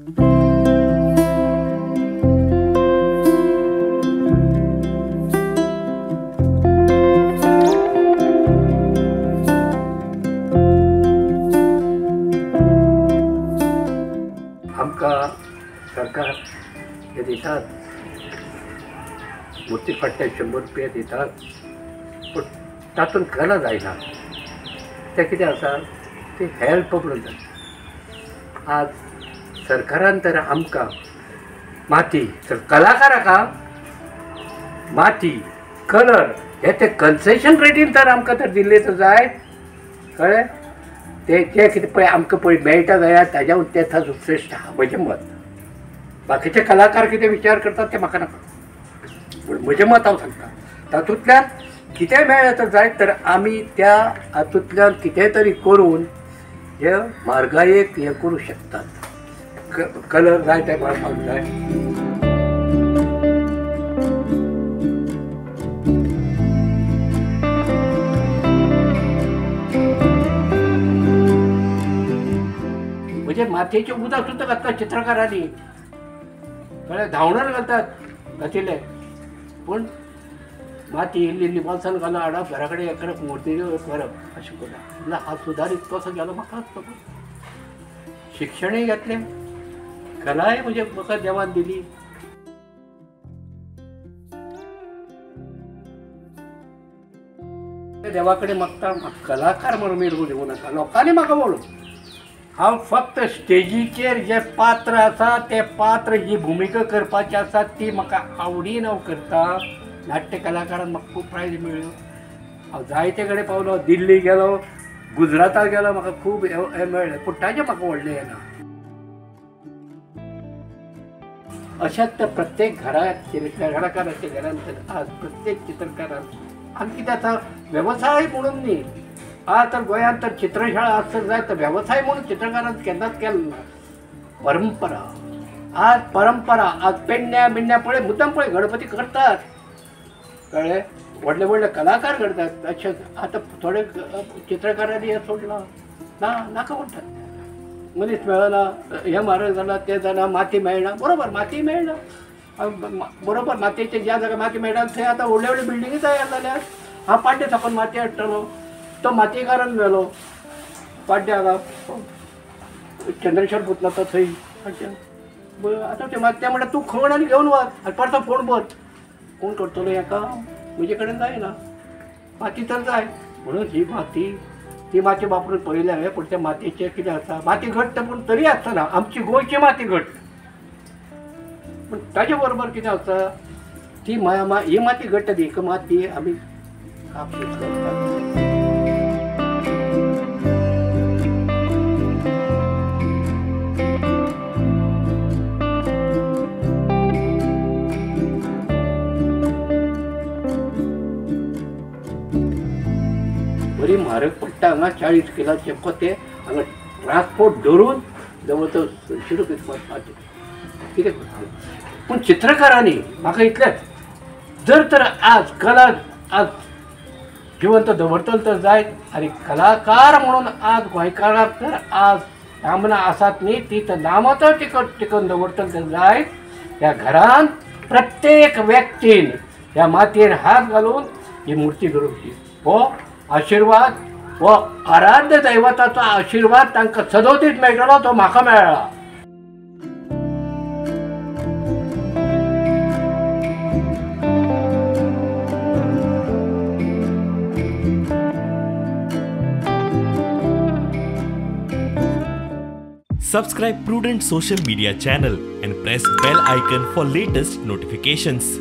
आमकां सरकार हे दितात, मुर्ती फाटल्यान 100 रुपया दितात, पूण तातूंत कला जायना. तें कितें आसा तें हेल्प म्हणून जाता. आज सरकारान तर आमकां माती, तर कलाकाराक माती कलर हे ते कन्सेशन रेटीन तर आमकां तर दिल्ले तर जाय. कळ्ळें? ते जे कितें पळय आमकां पळय मेळटा जाल्यार ताज्याहून ते ताजो श्रेश्ठ आहा म्हजें मत. बाकीचे कलाकार कितें विचार करतात ते म्हाका नाका, पूण म्हजें मत हांव सांगता. तातूंतल्यान कितें मेळ्ळें तर जायत तर आमी त्या हातूंतल्यान कितें तरी करून हे म्हारगायेक हें करूं शकतात. कलर जाय ते मेळपाक जाय. म्हणजे मातयेचें उदक सुद्दां घातता चित्रकारांनी, कळ्ळें? धांवणार घालतात घातिल्लें, पूण माती इल्ली इल्ली बोल्सान घालून हाडप, घरा कडेन हें करप, मुर्ती करप अशें करता. म्हणल्यार हात सुदारीत कसो गेलो म्हाकाच खबर. शिक्षणूय घेतलें, कलाय म्हणजे म्हाका देवान दिली. देवा कडेन मागता कलाकार म्हणून मिरगू दिवं नाका, लोकांनी म्हाका वळोवं. हांव फक्त स्टेजीचेर जें पात्र आसा तें पात्र जी भुमिका करपाची आसा ती म्हाका आवडीन हांव करता. नाट्य कलाकारान म्हाका खूब प्रायज मेळ्ळ्यो. हांव जायते कडेन पावलो, दिल्ली गेलो, गुजराताक गेलो, म्हाका खूब हें मेळ्ळें, पूण ताजें म्हाका व्हडलें येना. अशेंच तर प्रत्येक घरांत चित्रकाराच्या घरांत तर आज प्रत्येक चित्रकारान आनी कितें आसा वेवसाय म्हणून न्ही, आज तर गोंयांत तर चित्रशाळा आसत जाय तर वेवसाय म्हणून चित्रकारान केन्नाच केलो ना. परंपरा आज, परंपरा आज पेडण्या बिण्ण्या पळय मुद्दाम पळय गणपती करतात, कळ्ळें? व्हडले व्हडले कलाकार करतात. अशें आतां थोडे चित्रकारांनी हें सोडलां ना, नाका म्हणटात, मनीस मेळना, हें म्हारग जालां, तें जालां, माती मेळना. बरोबर, माती मेळना, बरोबर, मातयेचे ज्या जाग्यार माती मेळटा थंय आतां व्हडले व्हडले बिल्डिंगी तयार जाल्यात. हांव पाड्डे साकून माती हाडटलो, तो मातयेकारान मेलो पाड्ड्या हांगा चंद्रेश्वर पुतला तो थंय आतां ते मातये म्हणटा तूं खण आनी घेवन वच आनी परतो फोण भर. कोण करतलो हेका? म्हजे कडेन जायना. माती तर जाय म्हणून ही माती, ती माती वापरून पळयली हांवें, पूण त्या मातयेचें कितें आसा, माती घट्ट पूण तरी आसतना आमची गोंयची माती घट्ट, पूण ताजे बरोबर कितें आसा ती ही माती घट्ट दी, माती आमी कापूस करतात. बरी म्हारग पडटा हांगा 40 किलाचे कोते हांगा ट्रान्सपोर्ट धरून जवळ जवळ 100 रुपया कितें करतलें. पूण चित्रकारांनी म्हाका इतलेंच, जर तर आज कला आज जिवंत दवरतलो तर जायत, आनी कलाकार म्हणून आज गोंयकाराक तर आज नामनां आसात न्ही ती तर नामां तर टिकून दवरतलो तर जायत. ह्या घरांत प्रत्येक व्यक्तीन ह्या मातयेर हात घालून ही मुर्ती घडोवची. हो आशिर्वाद, हो आराध्य दैवताचो आशिर्वाद तांकां सदोदीत मेळटलो, तो म्हाका मेळ्ळा. Subscribe Prudent Social Media channel and press bell icon for latest notifications.